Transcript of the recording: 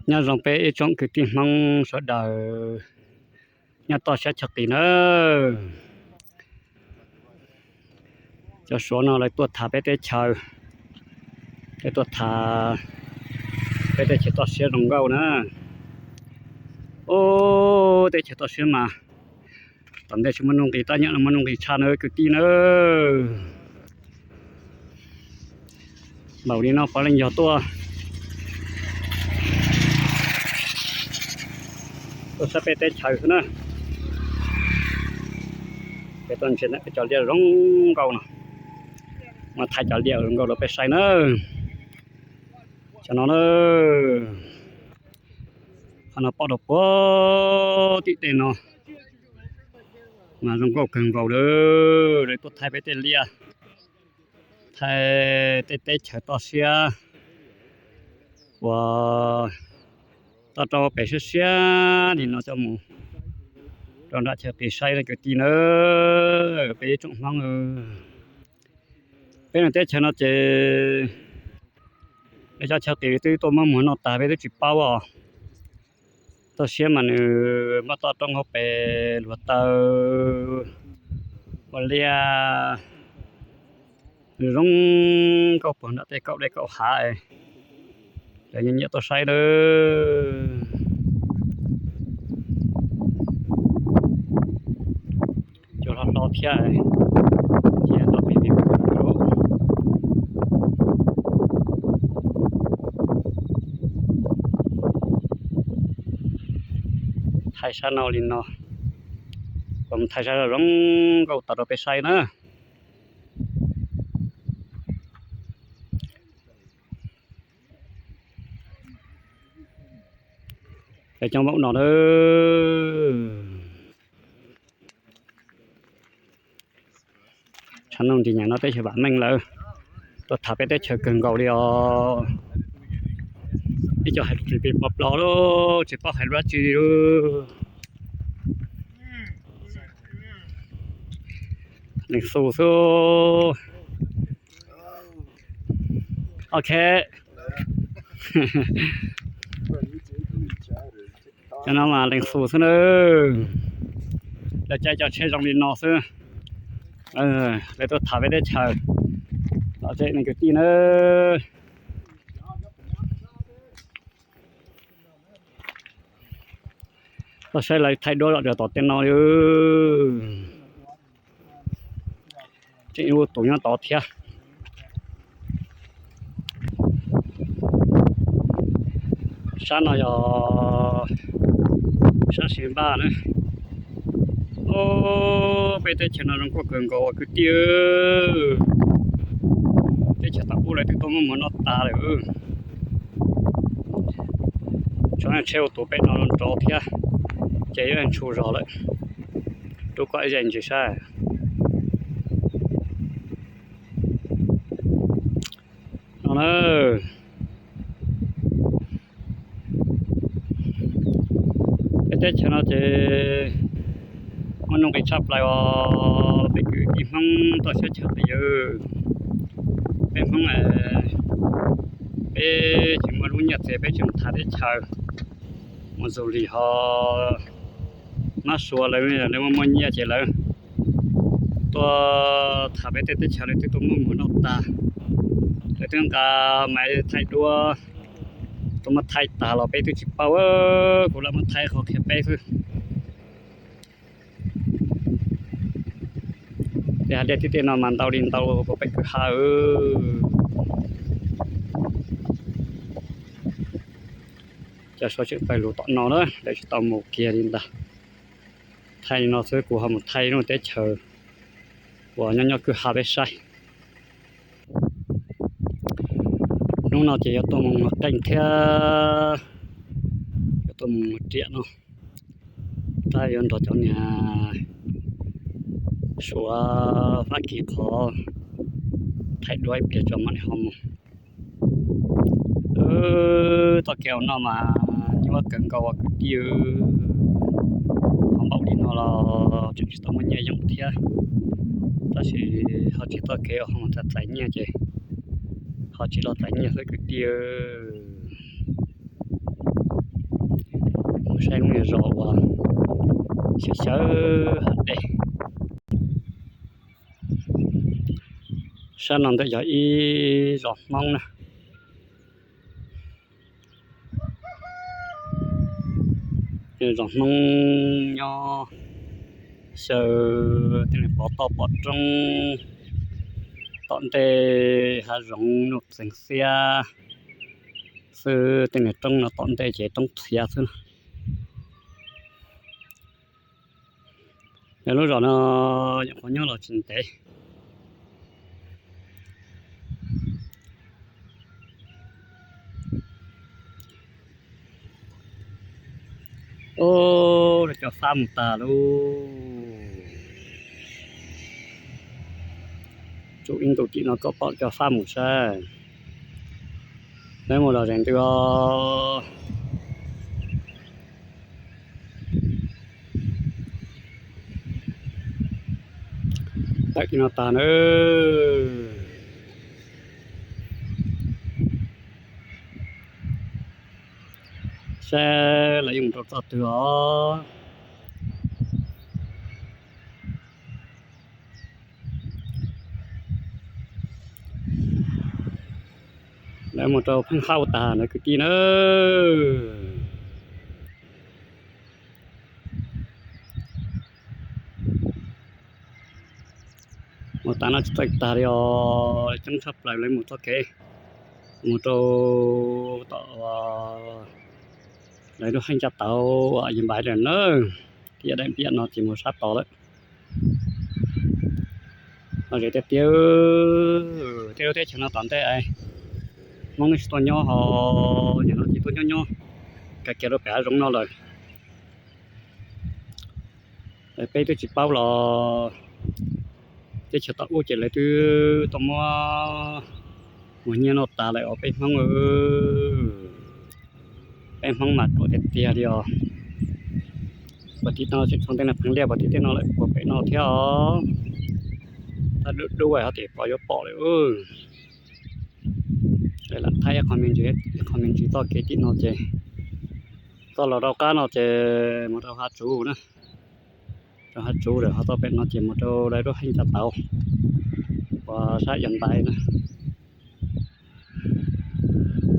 Nyob zoo peb ib tsoom kwv tij Hmoob sawv daws nyob toj siab chaw qis nawb. Cov Suav no lawv tuaj tham peb teb chaws, lawv tuaj tham peb teb chaws toj siab zoo nkauj na. Ub, teb chaws toj siab mas tom ntej tsis muaj nuj nqis, tab nyob no muaj nuj nqis tshaj na kwv tij nawb. Npaum li no puav leej yog tuaj, tuaj saib peb teb chaws xwb na. Peb tuaj ntsia peb cov liaj zoo nkauj no, muab thaij cov liaj zoo nkauj rau peb saib na. Cov no na, qhov no pom rau puag tim tej no mas zoo nkauj kawg nkaus lawm. Lawv tuaj thaij peb tej liaj, thaij tej teb chaws toj siab uas toj rau pem siab siab li no coj mus rau nram chaw qis saib na kwv tij nawb, peb ib tsoom Hmoob. Peb lub teb chaws no ces peb cov chaw qis twb tuaj muab muag noj tas peb twb tsis paub os. Toj siab mas nws muab toj roob hauv pes, luag taw, ua liaj, nws zoo nkauj puag nram tej kaum dej kaum hav, lawv nyiam nyiam tuaj saib nawb. Cua hlob hlob thiab, cia nto pim pim lub. Thaij sab no li no, kuv mus thaij sab zoo nkauj tau rau peb saib na. Peb coob npaum no lawm. Tshav ntuj nti nyam no teb chaws vam meej lawm, tuaj tham peb teb chaws kawg nkaus li os. Ib co hais lus tsis pom plos lawm, tsis paub hais lus dab tsi li. Leej xu xwb. Ok. Cov no mas leej xu xwb na. Lawv caij cov tsheb zoo li no xwb. Lawv tuaj tham peb teb chaws. Los zem neeg kwv tij na. Tuaj saib lawv thaij duab zom zaws tom tej no li. Tseem ua tus nyob tod thiab. Sab no yog sab Xeev Npaj na. Peb teb chaws no zoo nkauj kawg nkaus os kwv tij. Teb chaws thaum ub lawv twb tuaj muab muag noj tas lawm. Tshuav tsheb ua tus pem no nrov thiab, ces yuav ntshua zog lawm. Rub koj ib zej ntsis saib. No na, peb teb chaws no ces muaj nuj nqis tshaj plaws os peb kwv tij Hmoob toj siab chaw qis os. Peb Hmoob peb tsis muaj lub nyiaj txiag peb tsis mus tham teb chaws, mus zus lis ho mab sua lawv, lawv muaj muaj nyiaj ces lawv tuaj tham peb tej teb chaws lawv twb tuaj muab muag noj tag. Lawv twb nqa maiv thaij duab tuaj muab thaij tag los peb twb tsis paub, kuv lam muab thaij qhov qhia peb xwb. Tej hav dej tib tej no mas ntau li ntau puag pem kwj ha. Cov Suav tseem pawg lug tom no na, lawv tsis tau mus kiag li ntag. Thaij li no xwb kuv ho mus thaij lub teb chaws uas nyob nyob kwj ha peb saib. Hnub no ces yuav tuaj mus muag qeej thiab yuav tuaj mus muag riam no. Tab yuav nrog cov niag Suav Fab Kis qhov thaij duab ib pliag tso mam li ho mus. Txoj kev ua no mas nyuaj kawg nkaus os kwv tij. Ho npaum li no los tseem tsis tau muaj nyiaj yoom thiab, tab sis ho tsis txoj kev uas ho mus txais nyiaj ces ho tsis los txais nyiaj xwb kwv tij. Saib lub niag zos uas xyaw xyaw hav dej. Sab no ntawm yog ib zos Hmoob na. Zos Hmoob nyob xyaw tej niag pov toj pov roob, tom ntej hav zoov nuj txeeg xiab xwb, tej niag roob no tom ntej ces roob txhiav xwb. Yog lub zos no nyuam qhuav nyob los tsis ntev. Ub, cov fab mus tag lauj. Tsum ib ntus tim no kom pom cov fab mus saib. Lawv mus los zeem ntws os. Tawm tim no tag na. Saib lawv yuav mus rau txoj twg os. Lawv mus rau pheej hauj tas na kwv tij na. Mus tas no tsis txawj tag li os, coob tshaj plaws lawv mus txoj kev mus rau tom lawv lub heej caj tauv uas yim npaiv lawm na. Thiab daim npiam no ces mus sab tod lawm. Lom zem tiag tiag, tej lub teb chaws no tom ntej Hmoob tsis tuaj nyob ho, nim no ces tuaj nyob nyob kag kiag rau pem hav zoov no lawm. Peb twb tsis paub los teb chaws tom ub ces lawv twb tuaj muab mus nyiaj noj tas lawm os peb Hmoob. Peb Hmoob mas ruam tiag tiag li os. Puag tim no tseem tshuav tej niag pheev liaj puag tim tej no lawm puag pem no thiab os. Thaj dub dub ho tim pom yuav pom lawm. Lam thaij ib qho me ntsis txoj kev tim no ces txoj los rau qab no ces mus rau hav tsuv na. Rau hav tsuv lawm ho txoj pem no ces mus rau lawv lub heej caj tauv uas sab yim npaiv na.